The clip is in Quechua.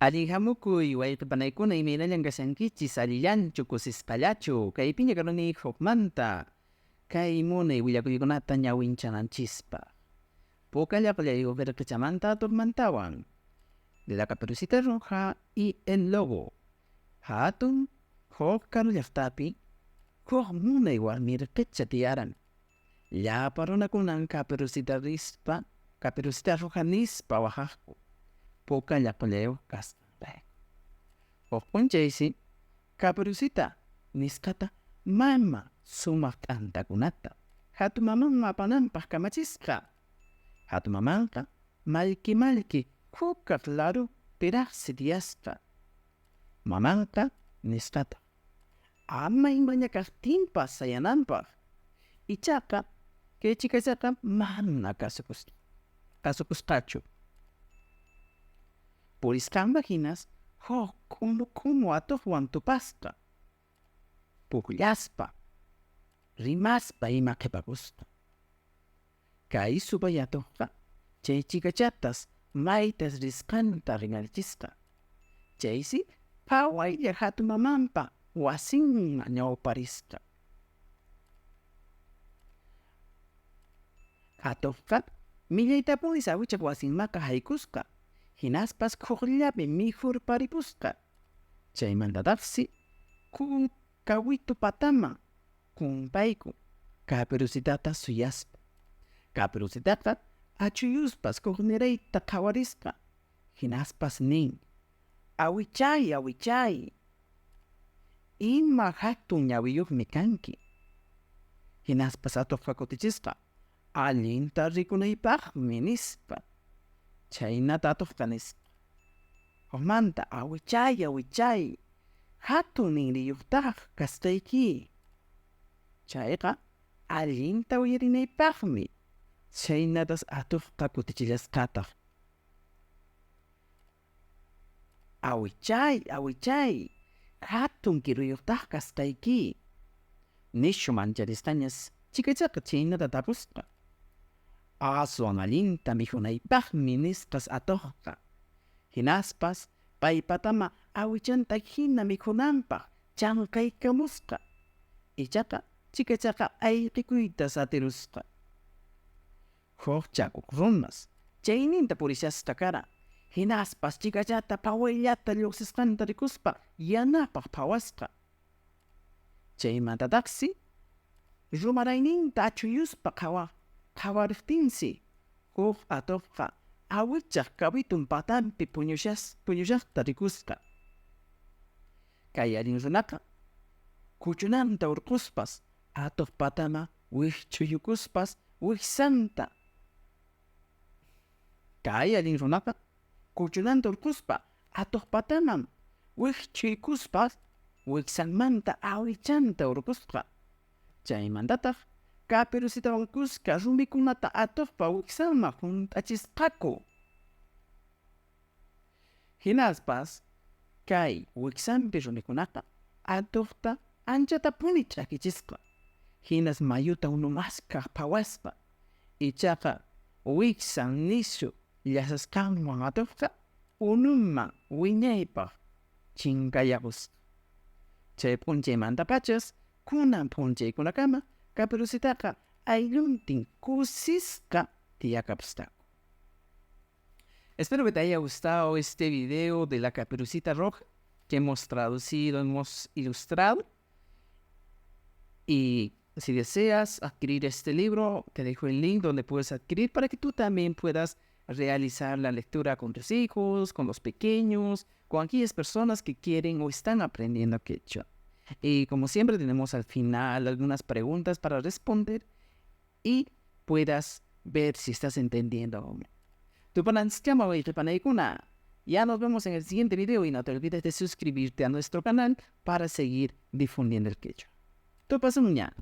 Allin hamukuy, wayqe panaykuna, imaynallan kashankichis, allillanchu, kusisqallachu, kaypiña karuni hukmanta kay munay willakuykunata ñawinchananchispaq. Puka llaqllayuq irqichamanta atuqmantawan, de la Caperucita Roja y el Lobo. Hatun huk karu llaqtapi huk munay warmi irqicha tiyaran. Llapa runakunan Caperucita rispa, Caperucita Roja nispa waqaqku, puka llaqllayuq kasqanrayku. Huk p'unchaysi Caperucita nisqata mama sumaq t'antakunata hatun mamanman apananpaq kamachisqa. Hatun mamanqa mallki mallki hukaq larupiraqsi tiyasqa. Mamanqa nisqataq ama imaña kaqtinpas sayananpaq. Ichaqa kay chikachaqa mana kasukusqachu. Purisqanman hinas huk k'umu k'umu atuqwan tupasqa, pukllaspa, rimaspa ima qhipakusqa. Kay supay atuqqa chay chikachatas maytas risqanta rimarichisqa. Chaysi phawaylla hatun mamanpa wasinman ñawparisqa. Atuqqa millaytapunis awichaq wasinmanqa haykusqa, hinaspas khuqllapi mikhurparipusqa. Chaymantataqsi kawitu pataman kumpayku Caperucitata suyaspa. Caperucitaqa achuyuspas huknirayta qhawarisqa, hinaspas nin: Awichay, awichay, ima hatun ñawiyuqmi kanki. Hinaspas atuqqa kutichisqa: Allinta rikunaypaqmi, nispa. Chhaynata atuqqa nisqa. Hukmanta, awichay, awichay, hatun ninriyuqtaq kasqayki. Chayqa allinta uyarinaypaqmi. Chhaynatas atuqqa kutichillasqataq. Awichay, awichay, hatun kiruyuqtaq kasqayki. Nishu mancharisqañas chikachaqa chhaynata tapusqa. Aswan allinta mikhunaypaqmi, nisqas atuqqa. Hinaspas paypatama awichanta hina mikhunanpaq chanqaykamusqa. Ichaqa chikachaqa ayqikuytas atirusqa. Huk chakuq runas chayninta purishasqa kara, hinaspas chikachata phawayllata lluqsisqanta rikuspa yanapaq phawasqa. Chaymantataqsi rumarayninta achuyuspa qhawariqtinsi huk atuqqa awichaq kawitun patanpi puñushaqta rikusqa. Kay allin runaqa kuchunanta hurquspas atuq patama wikch'uyukuspas wiksanta. Kay allin runaqa kuchunanta hurquspa atuq pataman wikch'uykuspas wiksanmanta awichanta hurqusqa. Chaymantataq Caperucitawan kuska rumikunata atuqpa wiksanman hunt'achisqaku. Hinaspas kay wiksanpi rumikunaqa atuqta anchatapuni ch'akichisqa, hinas mayuta unu maskaq phawasqa. Ichaqa wiksan nishu llasasqanwan atuqqa unuman wiñaypaq chinkayapusqa. Chay p'unchaymantapachas kunan p'unchaykunakama Caperucitaqa aylluntin kusisqa tiyakapusqaku. Espero que te haya gustado este video de la Caperucita Roja que hemos traducido, hemos ilustrado. Y si deseas adquirir este libro, te dejo el link donde puedes adquirir para que tú también puedas realizar la lectura con tus hijos, con los pequeños, con aquellas personas que quieren o están aprendiendo quechua. Y como siempre tenemos al final algunas preguntas para responder y puedas ver si estás entendiendo o no. Ya nos vemos en el siguiente video y no te olvides de suscribirte a nuestro canal para seguir difundiendo el quechua. Tupasuña.